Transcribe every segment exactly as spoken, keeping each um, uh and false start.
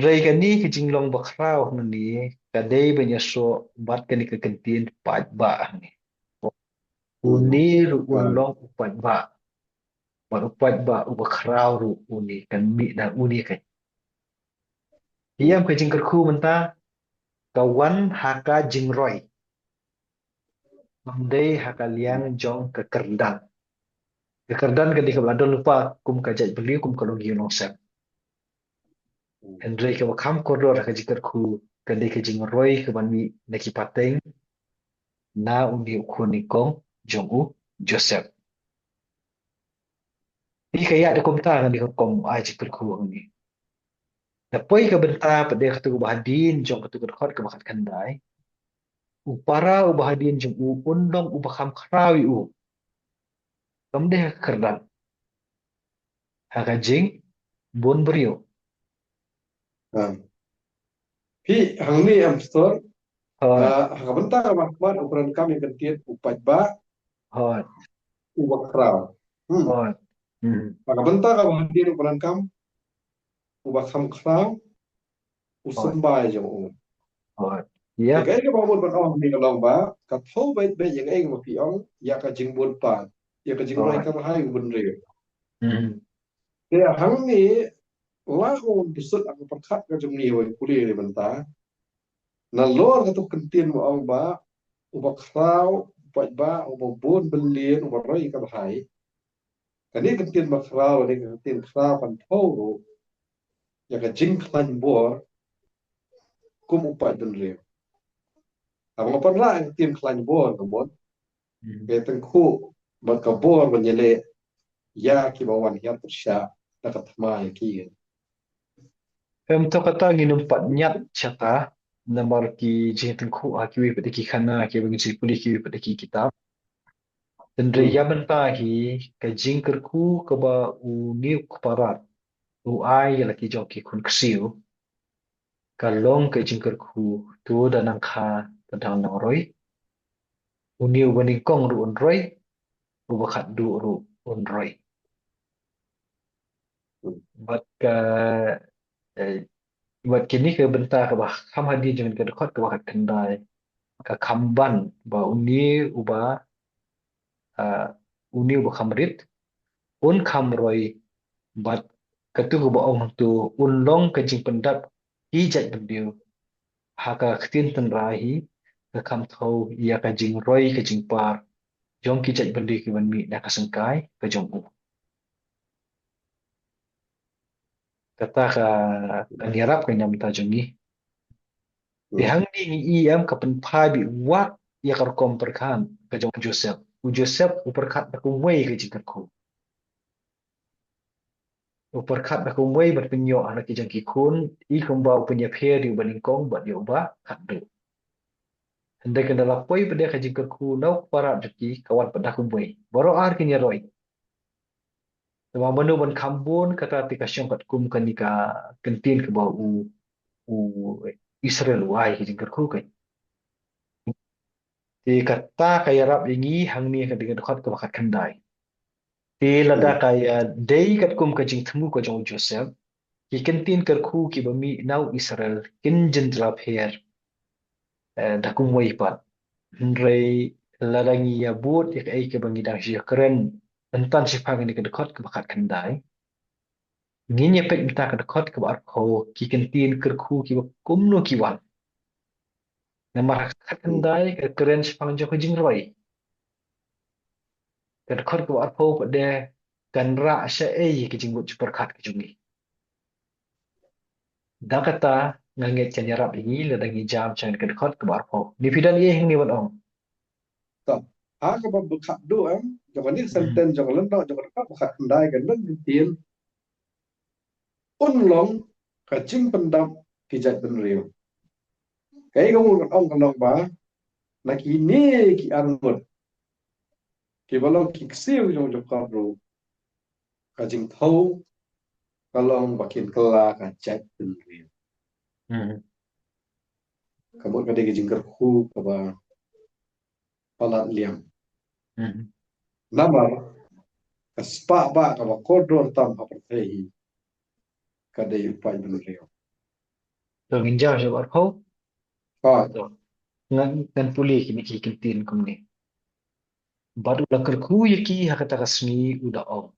Hynrei kane ka jinglong bakhraw hangne ka dei ban ïasoh bad kane ka kyntien paidbah hangne. Une ruh un long u paidbah. Bad u paidbah uba khraw ruh une kan mih na une ka. Ïa ka jingkyrkhu mynta ka wan ha ka jingroi. Ym dei ha ka liang jong ka kyrdan. Ka kyrdan ka dei kaba la don lypa kum ka jaitbynriew, kum ka longïing longsem. Hynrei kaba kham kordor ha ka jingkyrkhu ka dei ka jingroi kaban mih na ki pateng na une u khun nyngkong jong u Joseph. Te ka ïaid kumta ngan ïa ka rukom ai jingkyrkhu hangne. Te poi ka bynta pat de katu kaba hadien jong katu ka dkhot kaba khatkhyndai. U para uba hadien jong u un long uba kham khraw ïa u. Kam dei ha ka kyrdan. Ha ka jingbun briew. Phi hangne em, Pastor. Hooid. Ah, ha ka bynta kaba khmat u pyndonkam ïa ka kyntien u paidbah. Hooid. Uba khraw. Hmm. Hooid. Hmm. Ha ka bynta kaba hadien u pyndonkam uba kham khraw, u symbai jong u. Hooid. Ïa kaei kaba mut ban ong hangne ka long ba ka thew beit beit ïa kaei kaba phi ong ïa ka jingbun paid, ïa ka jingroi ka rhai u bynriew. Hmm. Te hangne la ong phi sut ha ka pyrkhat ka jong ngi, wei pule ri mynta. Nalor katu ka kyntien ba ong ba uba khraw, u paidbah, uba bun bynriew, uba roi ka rhai. Kane ka kyntien ba khraw, kane ka kyntien khraw kan thew ruh ïa ka jingkhlaiñ bor kum u paid bynriew. Haba nga pynrah ïa ka kyntien khlaiñ bor, ka mut Hmm. ka tyngkhuh bad ka bor ban ïaleh ïa kiba wan hiar pyrshah da ka thma ïa ki. Em, to kata ngin ym pat ñiad shata namar ki jingtyngkhuh ha kiwei pat de ki khana, kiba ngi ju pule kiwei pat de ki kitab. Hynrei ïa mynta hi ka jingkyrkhu kaba une u kparad u ai ïa la ki jong ki khun ksiew. Ka long ka jingkyrkhu, to da nang kha, to da nang roi. Une uba nyngkong ruh un roi, uba khatduh ruh un roi. Bad ka, eh, bad kine ki bynta kaba kham hadien jong ka dkhot kaba khatkhyndai. Ka kham ban ba une uba, ah, une uba kham rit un kham roi, bad katu kaba ong hangtu un long ka jingpyndap ki jaitbynriew. Ha ka ktien tynrai hi ka kham thew ïa ka jingroi ka jingpar jong ki jaitbynriew kiban mih na ka syngkai ka jong u. Kata ka, ka ïarap ka ñiam ta jong ngi. Te hangne ngi i em ka pynphai beit wat ïa ka rukom pyrkhat ka jong u Joseph. U Joseph u pyrkhat da kumwei ka jingkyrkhu. U pyrkhat da kumwei bad pynïoh ha la ki jong ki khun, i kumba u pynïapher ïa uba nyngkong bad ïa uba khatduh. Hynrei kynda la poi pat de ka jingkyrkhu na u kparad jong ki ka wan pat da kumwei. Baroh ar kin ïaroi. Te ba mano ban kham bun kata te ka shong katkum kane ka kyntien kaba u, u Israel u ai ka jingkyrkhu ka. Te kata ka ïarap ïa ngi hangne ka dei ka dkhot kaba khatkhyndai. Te lada ka ïadei katkum ka jingthmu ka jong u Joseph, ki kyntien kyrkhu kiba mih na u Israel kin jin jylla pher, eh, da kumwei pat. Hynrei lada ngi ïa bud ïa kaei kaba ngi dang shu ïa kren mynta shaphang kane ka dkhot kaba khatkhyndai, ngin ïa peit mynta ka dkhot kaba arphew, ki kyntien kyrkhu kiba kumno ki wan. Namar ha ka khatkhyndai ka kren shaphang jong ka jingroi. Ka dkhot kaba arphew pat de kan rah shaei ka jingmut jingpyrkhat ka jong ngi. Da kata nga ngeit kan ïarap ïa ngi lada ngi jam sha ka dkhot kaba arphew. Ni phi don ei hangne ban ong? To, ha kaba khatduh em, jong kane ka sentence jong ka lynnong jong ka dkhot ba khatkhyndai ka don ka kyntien un long ka jingpyndap ki jaitbynriew. Kaei ka mut ban ong ka long ba na kine ki arngut kiba long ki ksiew jong u Jakob ruh, ka jingthew ka long ba kin kylla ka jaitbynriew. Hmm. Ka mut ka dei ka jingkyrkhu kaba palat liang. Hmm. Namar ka spah bah kaba kordor tam ha pyrthei hi ka dei u paidbynriew. To ngin jaw sha ba arphew. To ngan, ngan pule kine ki kyntien kumne. Bad u la kyrkhu ïa ki ha kata ka sngi u da ong,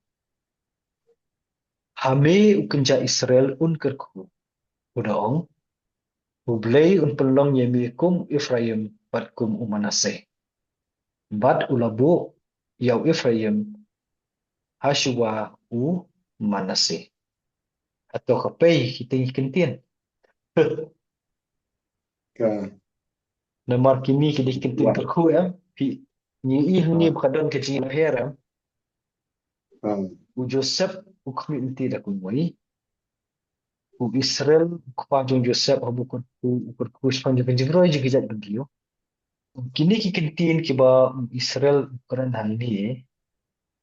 ha me u kynja Israel un kyrkhu, u da ong, U Blei un pynlong ïa me kum u Ephraim bad kum u Manasseh. Bad u la buh ïa u Ephraim ha shuwa u Manasseh. Hato ka pei kita ki kyntien? Ka. Namar kine ki dei ki kyntien kyrkhu, em? Phi, ngi i hangne ba ka don ka jingïapher, em? U Joseph u khmih lynti da kumwei. U Israel u kpa jong Joseph haba u kyrkhu, u kyrkhu shaphang jong ka jingroi jong ka jaitbynriew. Kine ki kyntien kiba u Israel u kren hangne,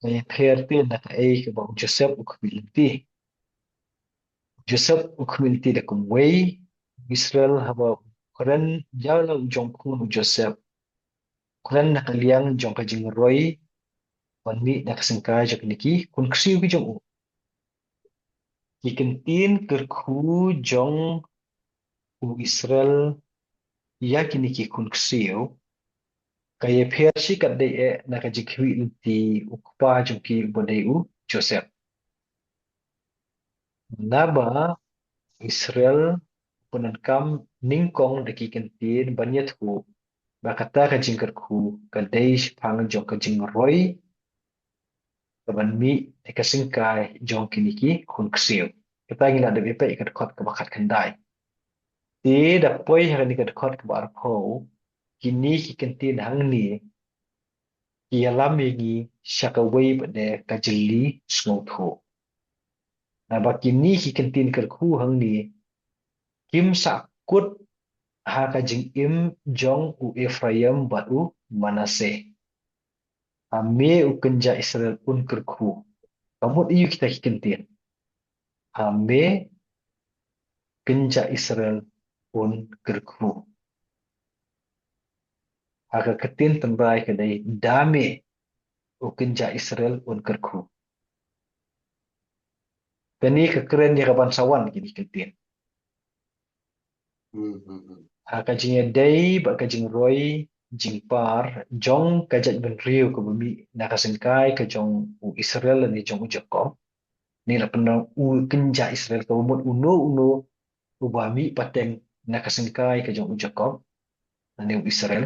ka ïapher te na kaei kaba u Joseph u khmih lynti. Joseph u khmih lynti da kumwei. Israel haba u kren ïa la u jong u khun u Joseph, u kren na ka liang jong ka jingroi ban mih na ka syngkai jong kine ki khun ksiew ki jong u. Ki kyntien kyrkhu jong u Israel ïa kine ki khun ksiew ka ïapher shi katdei eh na ka jingkhmih lynti u kpa jong ki uba dei u Joseph. Naba Israel u pyndonkam nyngkong da ki kyntien ban ïathuh ba kata ka jingkyrkhu ka dei shaphang jong ka jingroi kaban mih na ka syngkai jong kine ki khun ksiew. Kata ngi la dep ïa peit ïa ka dkhot kaba khatkhyndai. Te da poi ha kane ka dkhot kaba arphew, kine ki kyntien hangne ki ïalam ïa ngi sha kawei pat de ka jylli sngewthuh. Naba kine ki kyntien kyrkhu hangne kim sahkut ha ka jingim jong u Ephraim bad u Manasseh. Ha me u kynja Israel un kyrkhu. Ka mut aïu kita ki kyntien? Ha me kynja Israel un kyrkhu. Ha ka ktien tynrai ka dei da me u kynja Israel un kyrkhu. Kane ka kren ïa kaban sa wan kine ki kyntien. Hmm, hmm, hmm. Ha ka jingïadei bad ka jingroi jingpar jong ka jaitbynriew kaba mih na ka syngkai ka jong u Israel lane jong u Jakob. Ngi la pyndonkam u kynja Israel kaba mut uno uno uba mih pateng na ka syngkai ka jong u Jakob lane u Israel.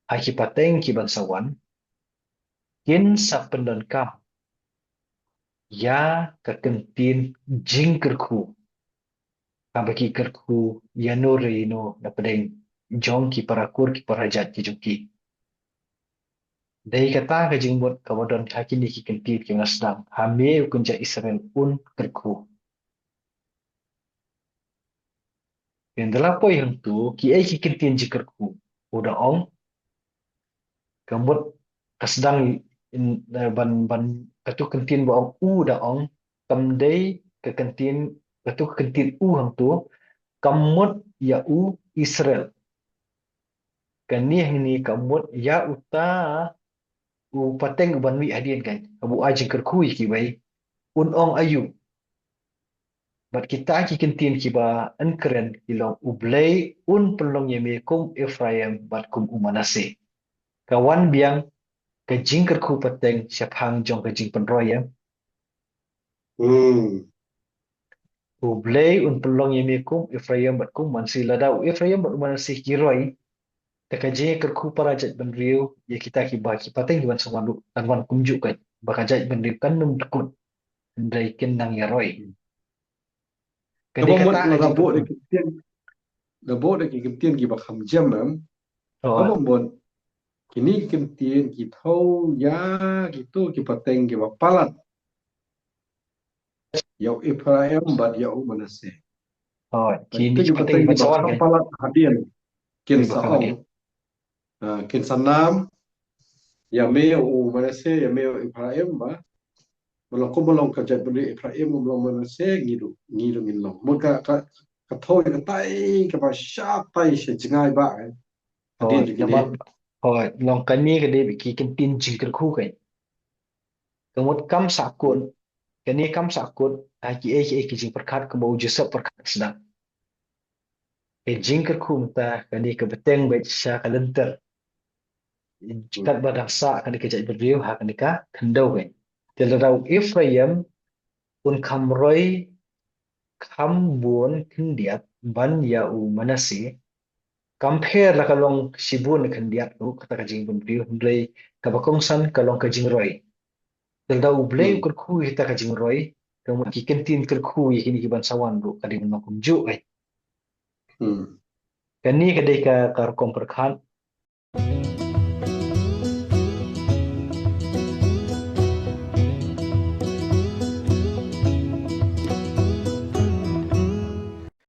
Ha ki pateng kiban sa wan kin sa pyndonkam ïa ka kyntien jingkyrkhu. Haba ki kyrkhu ïano re ïano na pdeng jong ki para kur ki para jait ki jong ki. Dei kata ka jingmut kaba don ha kine ki kyntien kiba la sdang. Ha me u kynja Israel un kyrkhu. Te ynda la poi hangto, kiei ki kyntien jingkyrkhu? U da ong, ka mut ka sdang in, eh, ban, ban, katu kyntien ba ong u da ong, kam dei ka kyntien, katu kyntien u hangto, ka mut ïa u Israel. Kane hangne ka mut ïa uta u pateng uban mih hadien kan, haba u ai jingkyrkhu ïa kiwei, un ong aïu? Bad kita ki kyntien kiba yn kren ki long, U Blei un pynlong ïa me kum Ephraim bad kum u Manasseh. Ka wan biang ka jingkyrkhu pateng shaphang jong ka jingpynroi, ïa. Hmm. U Blei un pynlong ïa me kum Ephraim bad kum Manasseh. Lada u Ephraim bad u Manasseh ki roi, te ka jingkyrkhu para jaitbynriew ïa kita kiba ki pateng kiban sa wan ruh kan wan kumjuh, ka ba ka jaitbynriew kan nym dkut. Hynrei kin nang ïaroi. Ka dei kata ka jingkyrkhu. Da bok da ki kyntien, da bok da ki kyntien kiba kham jem, em. Oh. Ka bok bok kine ki kyntien ki thew ïa kito ki pateng kiba palat. Ïa u Ephraim bad ïa u Manasseh. Oh, kine ki pateng kiba sa wan palat hadien. Kin sa ong. Ah, kin sa nam, ïa me u Manasseh, ïa me u Ephraim ba. Ba long kum ba long ka jaitbynriew Ephraim, kum ba long Manasseh, ngi ruh, ngi ruh ngin long. Mut ka, ka, ka thew ïa katai kaba shatai sha jngai ba, eh. Hadien jong kine. Hooid, long kane ka dei ki kyntien jingkyrkhu kan. Ka mut kam sahkut, kane kam sahkut ha kiei kiei ki jingpyrkhat kumba u Joseph pyrkhat sdang. Ka jingkyrkhu mynta kane ka bteng beit sha ka lynter. Katba dang sah kane ka jaitbynriew ha kane ka khyndew beit. Te lada u Ephraim un kham roi kham bun khyndiat ban ïa u Manasseh, kam pher la ka long shibun khyndiat ruh kata ka jingbynriew, hynrei kaba kongsan ka long ka jingroi. Te lada U Blei u kyrkhu ïa kata ka jingroi, ka mut ki kyntien kyrkhu ïa kine kiban sa wan ruh ka dei ban long kumjuh ei. Kane ka dei ka, ka rukom pyrkhat.